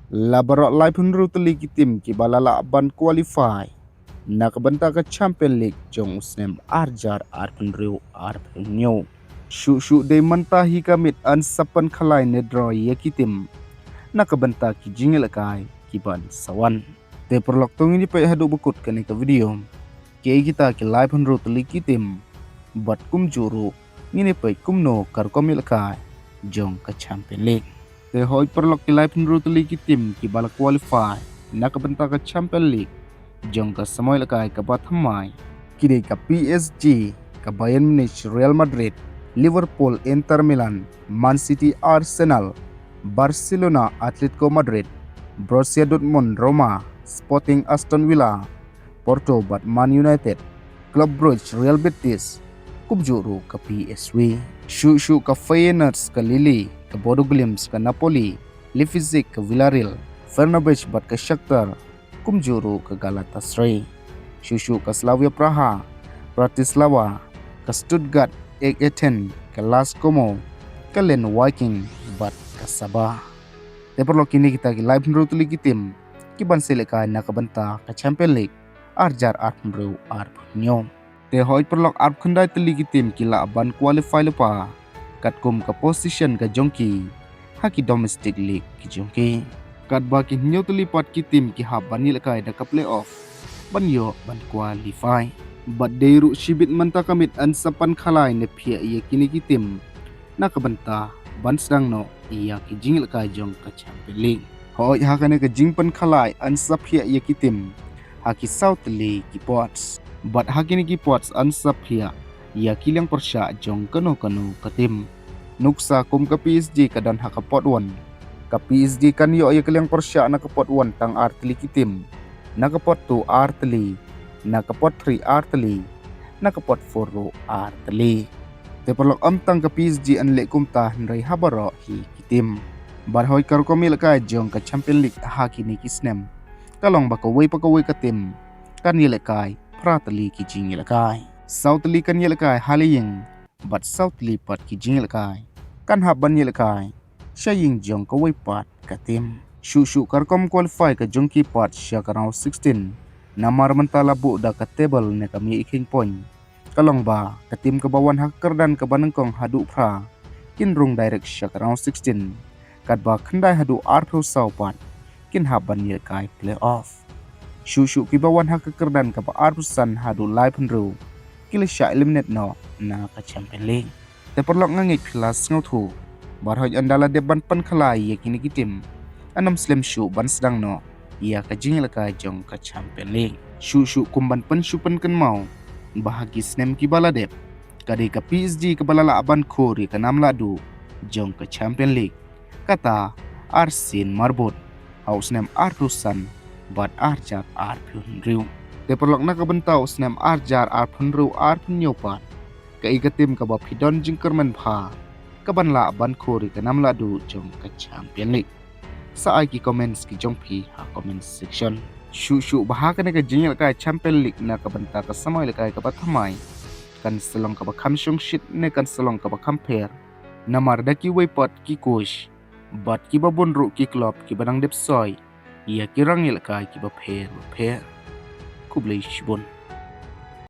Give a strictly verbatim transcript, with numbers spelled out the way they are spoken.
La baroh laiphew hynriew tylli ki tim kiba la lah ban qualify na ka bynta ka Champion League jong u snem arhajar arphew hynriew arphew hynñiew. Shuh shuh dei mynta hi ka miet yn sa pynkhalai ne draw ïa ki tim na ka bynta ki jingïalehkai ki ban sa wan. Te paralok, to ngin ïa peit haduh ba kut kane ka video, kiei kita ki laiphew hynriew tylli ki tim, bad kumjuh ruh ngin ïa peit kumno ka rukom ïalehkai jong ka Champion League. Te hooid paralok, ki laiphew hynriew tylli ki tim kiba la qualify na ka bynta ka Champion League jong ka samoi ïalehkai kaba thymmai, ki dei ka P S G, ka Bayern Munich, Real Madrid, Liverpool, Inter Milan, Man City, Arsenal, Barcelona, Atletico Madrid, Borussia Dortmund, Roma, Sporting, Aston Villa, Porto bad Man United, Club Brugge, Real Betis, kumjuh ruh ka P S V. Shuh shuh ka Feyenoord, ka Lille, ka Bodo Glimt, ka Napoli, Leipzig, ka Villarreal, Fenerbahce bad ka Shakhtar, kumjuh ruh ka Galatasaray. Shuh shuh ka Slavia Praha, Bratislava, ka Stuttgart, Ajax Athens, ka L A S Como, ka Lens Viking bad ka Saba. Te paralok, kine kita ki laiphew hynriew tylli ki tim ki ban sa ïalehkai na ka bynta ka Champion League arhajar arphew hynriew arphew hynñiew. Te hooid paralok, arphew khyndai tylli ki tim ki lah ban qualify lypa katkum ka position ka jong ki ha ki domestic league ki jong ki. Katba ki hynñiew tylli pat ki tim ki hap ban ïalehkai da ka playoff ban ïoh ban qualify. Bad dei ruh shibit mynta ka miet yn sa pynkhalai ne phiah ïa kine ki tim na ka bynta ban sdang noh ïa ki jingïalehkai jong ka Champion League. Hooid, ha kane ka jingpynkhalai yn sa phiah ïa ki tim ha ki saw tylli ki pots. Bad ha kine ki pots yn sa phiah ïa ki liang pyrshah jong kano kano ka tim. Nuksa kum ka P S G ka don ha ka pot one. Ka P S G kan ïoh ïa ka liang pyrshah na ka pot one tang ar tylli ki tim, na ka pot two ar tylli, na ka pot three ar tylli, na ka pot four ruh ar tylli. Te paralok, ym tang ka P S G yn leh kumta hynrei ha baroh hi ki tim. Bad hooid, ka rukom ïalehkai jong ka Champion League ha kine ki snem ka long ba kawei pa kawei ka tim kan ïalehkai phra tylli ki jingïalehkai. Saw tylli kan ïalehkai ha la ïing, bad saw tylli pat ki jingïalehkai kan hap ban ïalehkai sha ïing jong kawei pat ka tim. Shuh shuh ka rukom qualify ka jong ki pat sha ka round sixteen, namar mynta la buh da ka table ne ka mih i kheiñ point, ka long ba ka tim kaba wan ha ka kyrdan kaba nyngkong haduh phra kin rung direct sha ka round sixteen, katba khyndai haduh arphew saw pat kin hap ban ïalehkai playoff. Shuh shuh kiba wan ha ka kyrdan kaba arphew san haduh laiphew hynriew ki la shah eliminate noh na ka Champion League. Te paralok, nga ngeit phi la sngewthuh. Bad hooid, ynda la dep ban pynkhalai ïa kine ki tim, yn ym slem shuh ban sdang noh ïa ka jingïalehkai jong ka Champion League. Shuh shuh kum ban pynshoh pynkynmaw ba ha ki snem kiba la dep, ka dei ka P S G kaba la lah ban khur ïa ka nam lahduh jong ka Champion League, kata ar sien marbud, ha u snem arphew san bad arhajar arphew hynriew. Te paralok, na ka bynta u snem arhajar arphew hynriew arphew hynñiew pat, kaei ka tim kaba phi don jingkyrmen bha kaban lah ban khur ïa ka nam lahduh jong ka Champion League? Sa ai ki comments ki jong phi ha comment section. Shuh shuh ba ha kane ka jingïalehkai Champion League na ka bynta ka samoi ïalehkai kaba thymmai, kan sa long kaba kham shongshit ne kan sa long kaba kham pher, namar da kiwei pat ki coach bad kiba bun ruh ki club kiba dang dep soi ïa ki rang ïalehkai kiba pher bapher. Khublei shibun.